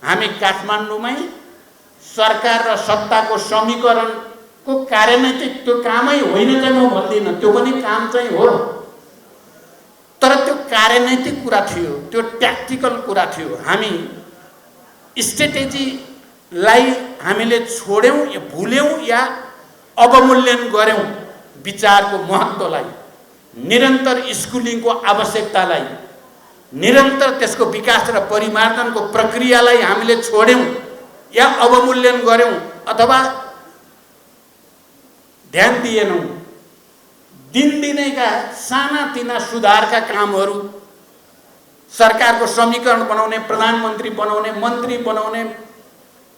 हामी काठमाडौँमै सरकार र सत्ताको समीकरणको कार्यान्वयन त्यो कामै होइन चाहिँ म भन्दिनँ, त्यो पनि काम चाहिँ हो, तर त्यो कार्यान्वयन कुरा थियो, त्यो ट्याक्टिकल कुरा थियो। हामी स्ट्र्याटेजीलाई हामीले छोड्यौं या भुल्यौं या अवमूल्यन गर्यौं, विचारको महत्त्वलाई, निरन्तर स्कुलिङको आवश्यकतालाई, निरन्तर त्यसको विकास र परिमार्जनको प्रक्रियालाई हामीले छोड्यौं या अवमूल्यन गर्यौं अथवा ध्यान दिएनौं। दिनदिनैका सानातिना सुधारका कामहरू, सरकारको समीकरण बनाउने, प्रधानमन्त्री बनाउने, मन्त्री बनाउने,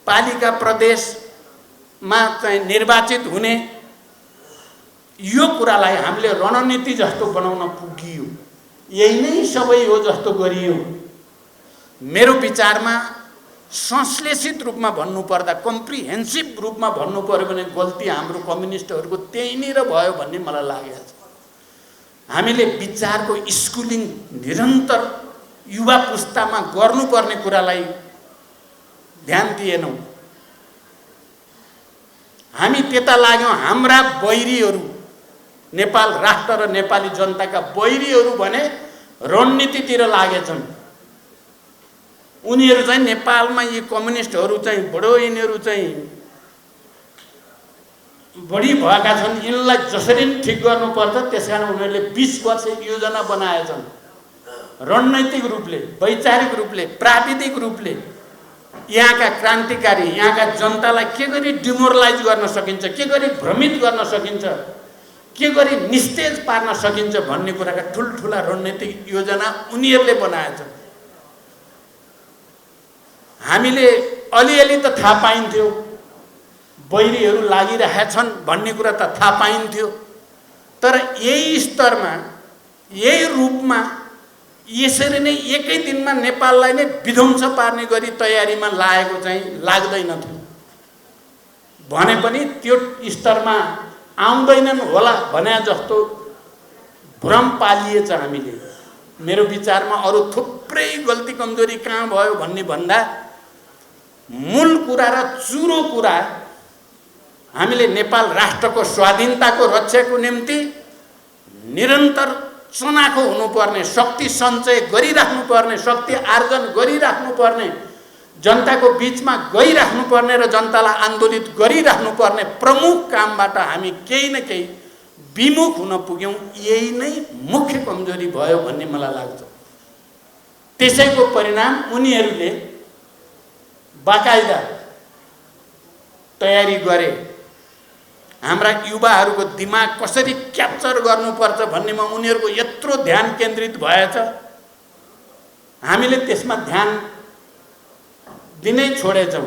पालिका प्रदेशमा चाहिँ निर्वाचित हुने, यो कुरालाई हामीले रणनीति जस्तो बनाउन पुगियो। यही नै सबै हो जस्तो गरियो। मेरो विचारमा संश्लेषित रूपमा भन्नुपर्दा, कम्प्रिहेन्सिभ रूपमा भन्नु पर्यो भने गल्ती हाम्रो कम्युनिस्टहरूको त्यहीँनिर भयो भन्ने मलाई लागेको छ। हामीले विचारको स्कुलिङ निरन्तर युवा पुस्तामा गर्नुपर्ने कुरालाई ध्यान दिएनौं। हामी त्यता लाग्यौं, हाम्रा बैरीहरू, नेपाल राष्ट्र र नेपाली जनताका बैरीहरू भने रणनीतितिर लागेछन्। उनीहरू चाहिँ नेपालमा यी कम्युनिस्टहरू चाहिँ बडो यिनीहरू चाहिँ बढी भएका छन्, यिनलाई जसरी ठिक गर्नुपर्छ त्यसकारण उनीहरूले 20 वर्ष योजना बनाएछन्। रणनैतिक रूपले, वैचारिक रूपले, प्राविधिक रूपले यहाँका क्रान्तिकारी, यहाँका जनतालाई के गरी डिमोरलाइज गर्न सकिन्छ, के गरी भ्रमित गर्न सकिन्छ, के गरी निस्तेज पार्न सकिन्छ भन्ने कुराका ठुलठुला रणनीतिक योजना उनीहरूले बनाएछन्। हामीले अलिअलि त थाहा पाइन्थ्यो, बैरीहरू लागिरहेछन् भन्ने कुरा त थाहा पाइन्थ्यो, तर यही स्तरमा, यही रूपमा, यसरी नै एकै दिनमा नेपाललाई नै विध्वंस पार्ने गरी तयारीमा लागेको चाहिँ लाग्दैन थियो। भने पनि त्यो स्तरमा आउँदैनन् होला भने जस्तो भ्रम पालिएछ हामीले। मेरो विचारमा अरू थुप्रै गल्ती कमजोरी कहाँ भयो भन्ने भन्दा मूल कुरा र चुरो कुरा, हामीले नेपाल राष्ट्रको स्वाधीनताको रक्षाको निम्ति निरन्तर चनाखो हुनुपर्ने, शक्ति सञ्चय गरिराख्नुपर्ने, शक्ति आर्जन गरिराख्नुपर्ने, जनताको बीचमा गइराख्नुपर्ने र जनतालाई आन्दोलित गरिराख्नुपर्ने प्रमुख कामबाट हामी केही न केही विमुख हुन पुग्यौं। यही नै मुख्य कमजोरी भयो भन्ने मलाई लाग्छ। त्यसैको परिणाम उनीहरूले बाकायदा तयारी गरे। हाम्रा युवाहरूको दिमाग कसरी क्याप्चर गर्नुपर्छ भन्नेमा उनीहरूको यत्रो ध्यान केन्द्रित भएछ, हामीले त्यसमा ध्यान दिनै छोडेछौँ।